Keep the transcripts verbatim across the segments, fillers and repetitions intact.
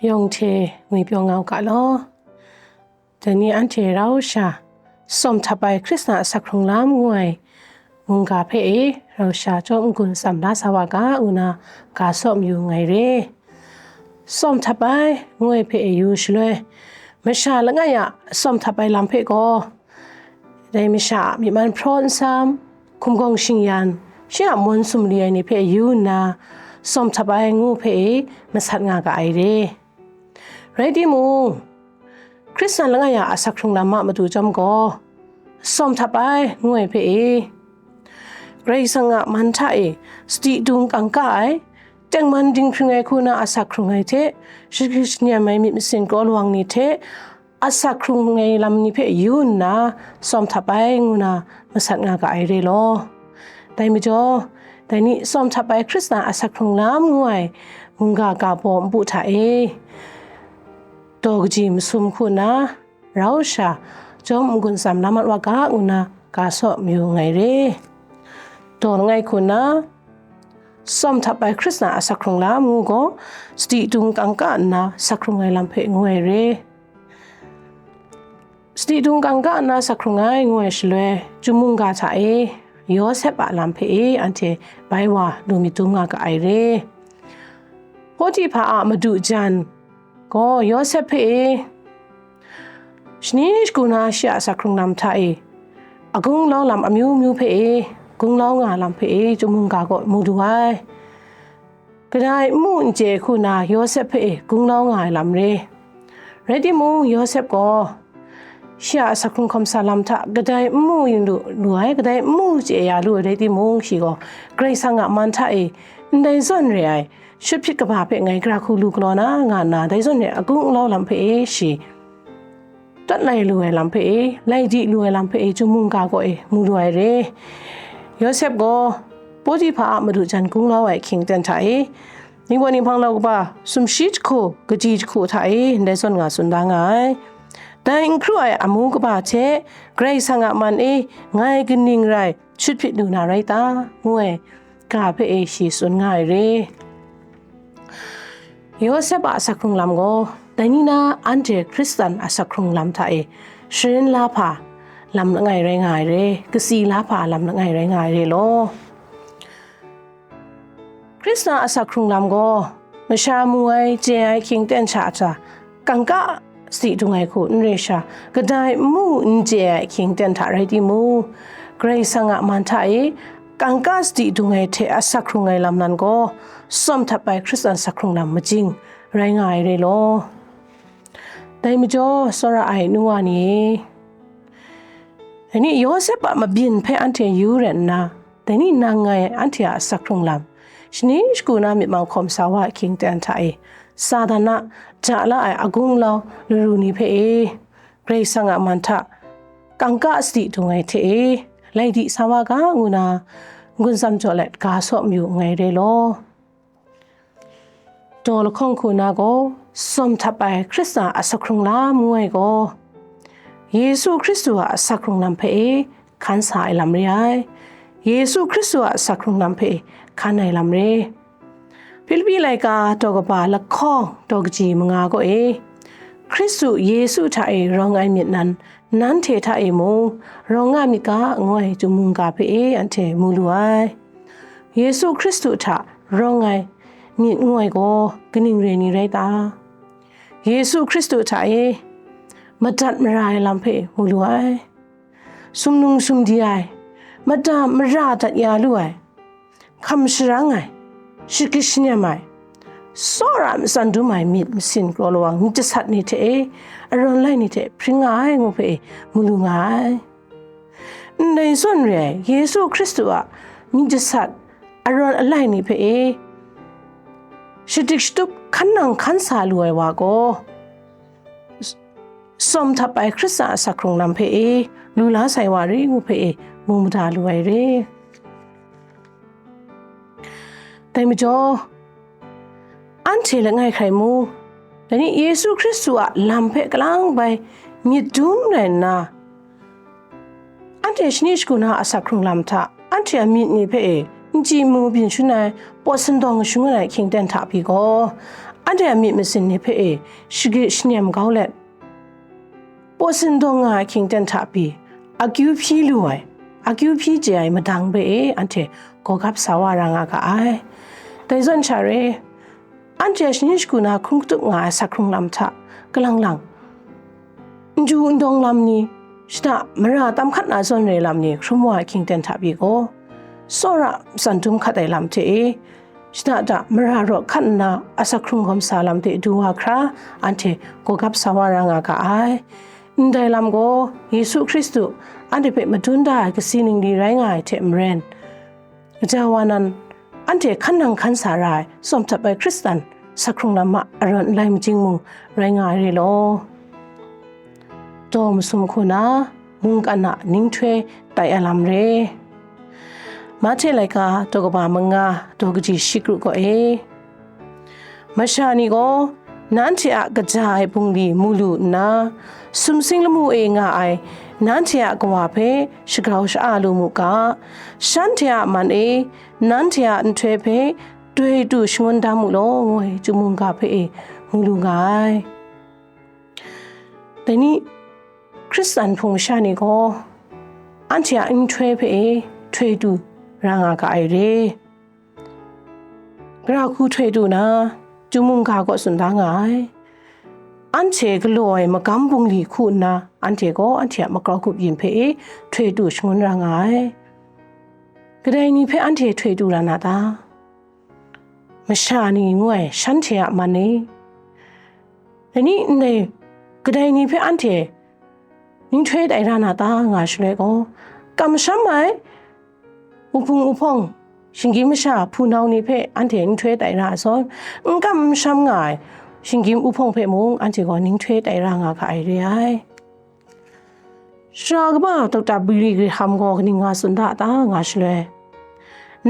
yawng hte ngwipyaw nga u ga law. Dai ni anhte rau sha, Sawm Htap Ai Hkristan Asak Hkrung Lam ngu ai mungga hpe e rau sha chyawm n-gun tsam la sa wa ga, ngu na ga saw mayu nngai re. Sawm htap ai ngu ai hpe e yu shaloi, masha langai a sawm htap ai lam hpe gaw, dai masha a myi man hpraw nsam, hkumgawng shingyan, shi a mawn sumri ai ni hpe yu nna, sawm htap ai ngu hpe e masat nga ga ai re. Rai timung, Hkristan langai a asak hkrung lam a matu chyawm gaw, sawm htap ai ngu ai hpe e, Karai Kasang a man hta e sadi dung kangka ai, tengman dinghpring ai hku na asak hkrung ai hte, shagrit shanyam ai myit masin kraw lawang ni hte, asak hkrung ai lam ni hpe yu nna, sawm htap ai ngu na masat nga ga ai re law. Dai majaw, dai ni sawm htap ai Hkristan asak hkrung lam ngu ai mungga ga baw npu hta e, daw kaji masum hku na, rau sha, chyawm n-gun tsam la mat wa ga, ngu na ga saw mayu nngai re. Daw langai hku na, sawm htap ai Hkristan asak hkrung lam ngu gaw, sadi dung kangka nna asak hkrung ai lam hpe ngu ai re. Sadi dung kangka nna asak hkrung ai ngu ai shaloi, chyum mungga hta e, Yawsep a lam hpe e anhte bai wa lu myit dum nga ga ai re. Potiphar a madu jan gaw Yawsep hpe e, shani shagu na shi a asak hkrung lam hta e, a gunglau lam amyu myu hpe e, gunglau nga lam hpe e, chyum mungga gaw mu du ai. Kadai n mu n chye hku na Yawsep hpe e gunglau nga ai lam re. Rai timung, Yawsep gaw shi a asak hkrung hkawm sa lam hta kadai n mu yin lu, lu ai, kadai n mu chye ya lu ai rai timung, shi gaw Karai Kasang a man hta e ndai zawn re ai, shut hpyit kaba hpe ngai gara hku lu galaw na, nga nna, dai zawn re ai a gunglau lam hpe e shi tawt lai lu ai lam hpe e, lai di lu ai lam hpe e, chyum mungga gaw e mu lu ai re. Yawsep gaw Potiphar a madu jan gunglau ai hkying ten hta e, ningbaw ninghpang lau kaba sumshi jahku, kaji jahku hta e ndai zawn nga tsun da nga ai. Dai n hkru ai amu kaba hte Karai Kasang a man e ngai kaning rai shut hpyit lu na rai ta? ngu ai ga hpe e shi tsun nga ai re. Yawsep a asak hkrung lam gaw, dai ni na anhte Hkristan asak hkrung lam hta e sharin la hpa lam langai rai nga ai re, katsi la hpa lam langai rai nga ai re law. Hkristan asak hkrung lam gaw, masha mu ai, chye ai hkying ten sha hta, kangka sadi dung ai hku n re sha, kadai n mu n chye ai hkying ten hta rai timung, Karai Kasang a man hta e kangka sadi dung ai hte asak hkrung ai lam nan gaw, sawm htap ai Hkristan asak hkrung lam majing rai nga ai re law. Dai majaw, tsawra ai nu wa ni e, dai ni Yawsep a mabyin hpe anhte yu rai nna, dai ni nang ngai anhte a asak hkrung lam, shani shagu na myit mang hkawm sa wa ai hkying ten hta e, Satan a ja la ai a gunglau laru ni hpe e, Karai Kasang a man hta kangka sadi dung ai hte e, lai di sa wa ga, ngu na n-gun tsam jaw let ga saw mayu nngai re law. Daw lahkawng hku na gaw, sawm htap ai Hkristan asak hkrung lam ngu ai gaw, Yesu Hkristu a asak hkrung lam hpe e hkan sa ai lam re ai. Yesu Hkristu a asak hkrung lam hpe e hkan ai lam re. Hpilipi laika daw kaba lahkawng daw kaji manga gaw e, Hkristu Yesu hta e rawng ai myit nan, nanhte hta e mung rawng nga myit ga, ngu ai chyum mungga hpe e anhte mu lu ai. Yesu Hkristu hta rawng ai myit ngu ai gaw kaning re ni rai ta? Yesu Hkristu hta e madat mara ai lam hpe mu lu ai. Sumnung sumdi ai, mada mara dat ya lu ai, hkam sharang ai, shagrit shanyam ai, tsawra matsan dum ai myit masin kraw lawang myit jasat ni hte e, arawn lai ni hte hpring nga ai ngu hpe e mu lu nga ai. Ndai zawn re ai Yesu Hkristu a myit jasat, arawn alai ni hpe e shadik shatup hkan nang hkan sa lu ai wa gaw, sawm htap ai Hkristan asak hkrung lam hpe e lu la sai wa re ngu hpe e mu mada lu ai re. Dai majaw, anhte langai hkrai mu, dai ni Yesu Hkristu a lam hpe kalang bai myit dum rai nna, anhte shani shagu na asak hkrung lam hta, anhte a myit ni hpe e n chyi mu byin shun ai, pawt sindawng shangun ai hkying ten hta pyi gaw, anhte a myit masin ni hpe e shagrit shanem kau let, paw sin dawng nga ai hkying ten hta pyi, akyu hpyi lu ai, akyu hpyi chye ai madang hpe e anhte gawgap sa wa ra nga ga ai. Dai zawn sha re, anhte a shanin shagu na hkrum katup nga ai asak hkrung lam hta kalang lang, n ju n dawng lam ni, shada mara tam hkat na zawn re lam ni hkrum wa ai hkying ten hta pyi gaw, tsawra matsan dum hkat ai lam hte e, shada da mara rawt hkat nna asak hkrung gawm sa lam de du wa hkra, anhte gawgap sa wa ra nga ga ai. Ndai lam gaw Yesu Hkristu anhte hpe madun da ai kasi ningli rai nga ai hte maren, gaja wa nan anhte hkan nang hkan sa ra ai tsawm htap ai Hkristan asak hkrung lam a arawn alai majing mung rai nga ai re law. Daw masum hku na mungkan a ninghtoi tai ai lam re. Mahte laika daw kaba manga daw kaji shi kru gaw e. Masha ni gaw nanhte a kaja ai bungli mu lu nna, sumsing lamu e nga ai nanhte a Kawa hpe shagrau sha-a lu mu ga, shanhte a man e nanhte a nhtoi hpe toi du shangun da mu law, ngu ai chyum mungga hpe e mu lu nga ai. Dai ni, Hkristan hpung masha ni gaw anhte a nhtoi hpe e toi du ra nga ga ai re. Gara hku toi du na, chyum mungga kaw tsun da nga ai. Anhte galaw ai magam bungli hku nna, anhte gaw anhte a makau gup yin hpe e toi du shangun ra nga ai. Kadai ni hpe anhte toi du ra na ta? Masha ni ngu ai shanhte a man e. Dai ni ndai kadai ni hpe anhte nhtoi tai ra na ta nga shaloi gaw, kamsham ai wuhpung wuhpawng, shinggyim masha hpunau ni hpe anhte nhtoi tai ra ai zawn, n kamsham nga ai shinggyim wuhpawng hpe mung anhte gaw nhtoi tai ra nga ga ai re ai. Sara kaba Dokta Billy Graham gaw kaning nga tsun da ta nga shaloi,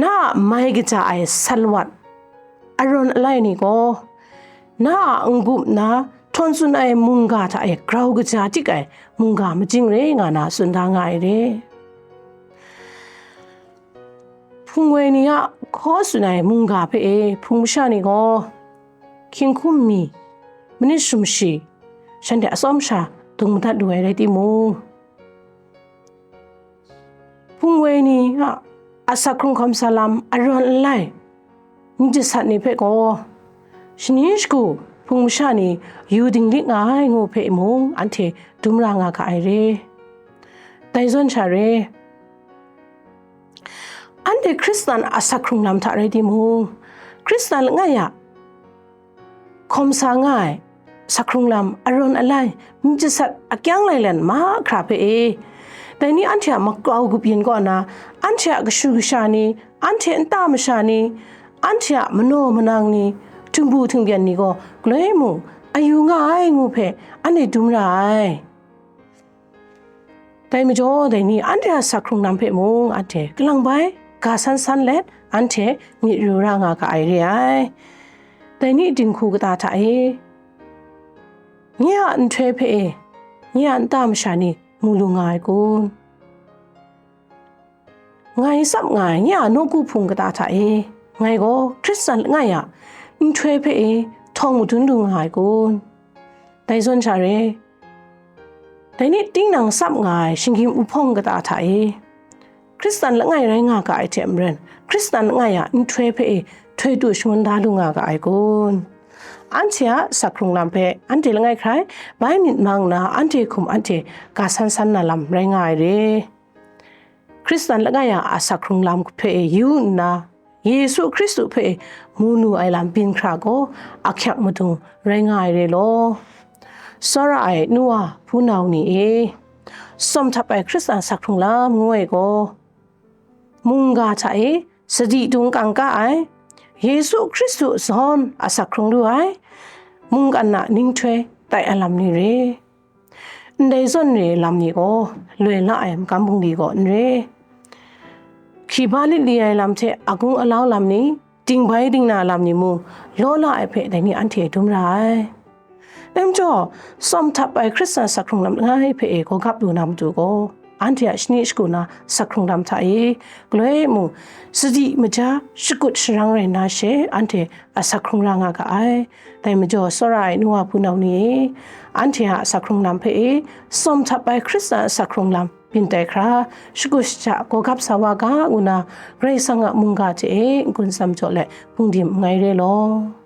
na a mai kaja ai salawat arawn alai ni gaw, na a n-gup nna htawn tsun ai mungga hta e grau kaja dik ai mungga majing re nga na tsun da nga ai re. Hpung woi ni a hkaw tsun ai mungga hpe e hpung masha ni gaw hkying hkum mi, manit sumshi, shanhte atsawm sha dung madat lu ai rai timung, hpung woi ni a asak hkrung hkawm sa lam arawn alai myit jasat ni hpe gaw, shani shagu hpung masha ni yu dinglik nga ai ngu hpe mung anhte dum ra nga ga ai re. Dai zawn sha re, anhte Hkristan a asak hkrung lam hta rai timung, Hkristan langai a hkawm sa nga ai asak hkrung lam arawn alai myit jasat akyang lailen mahkra hpe e, dai ni anhte a makau gup yin kaw na, anhte a kashu kasha ni, anhte nta masha ni, anhte a manaw manang ni, htingbu htingbyen ni gaw galoi mung a yu nga ai ngu hpe anhte dum ra ai. Dai majaw, dai ni anhte a asak hkrung lam hpe mung anhte kalang bai ga san san let, anhte myit ru ra nga ga ai re ai. Dai ni dinghku kata hta e, nye a nhtoi hpe e, nye a nta masha ni mu lu nga ai kun? Ngai tsap nga ai nye a nawku hpung kata hta e, ngai gaw Hkristan langai a nhtoi hpe e htawng madun lu nga ai kun? Dai zawn sha re, dai ni tinang tsap nga ai shinggyim wuhpawng kata hta e, Hkristan langai rai nga ga ai hte maren, Hkristan langai a nhtoi hpe e htoi du shangun da lu nga ga ai kun? Anhte a asak hkrung lam hpe anhte langai hkrai bai myit mang nna, anhte hkum anhte ga san san na lam rai nga ai re. Hkristan langai a asak hkrung lam hpe yu nna, Yesu Hkristu hpe mu nu ai lam byin hkra gaw ahkyak madung rai nga ai re law. Tsawra ai nu wa hpunau ni e, tsawm htap ai Hkristan asak hkrung lam ngu ai gaw, mungga hta e sadi dung kangka ai, Yesu Hkristu zawn asak hkrung lu ai, mungkan a ninghtoi tai ai lam ni re. Ndai zawn re ai lam ni gaw loi la ai magam bungli gaw n re. Hkriba lit li ai lam hte agung alau lam ni, dingbai dingna lam ni mung law la ai hpe dai ni anhte dum ra ai. Dai majaw, tsawm htap ai Hkristan asak hkrung lam langai hpe e gawgap lu na matu gaw, anhte a shani shagu na asak hkrung lam hta e, galoi mung sadi maja shakut sharang rai nna she anhte asak hkrung ra nga ga ai. Dai majaw, tsawra ai nu wa hpunau ni e, anhte a asak hkrung lam hpe e, tsawm htap ai Hkristan a asak hkrung lam byin tai hkra, shakut shaja gawgap sa wa ga, ngu na Karai Kasang a mungga hte e n-gun tsam jaw let hpungdim n ngai re law.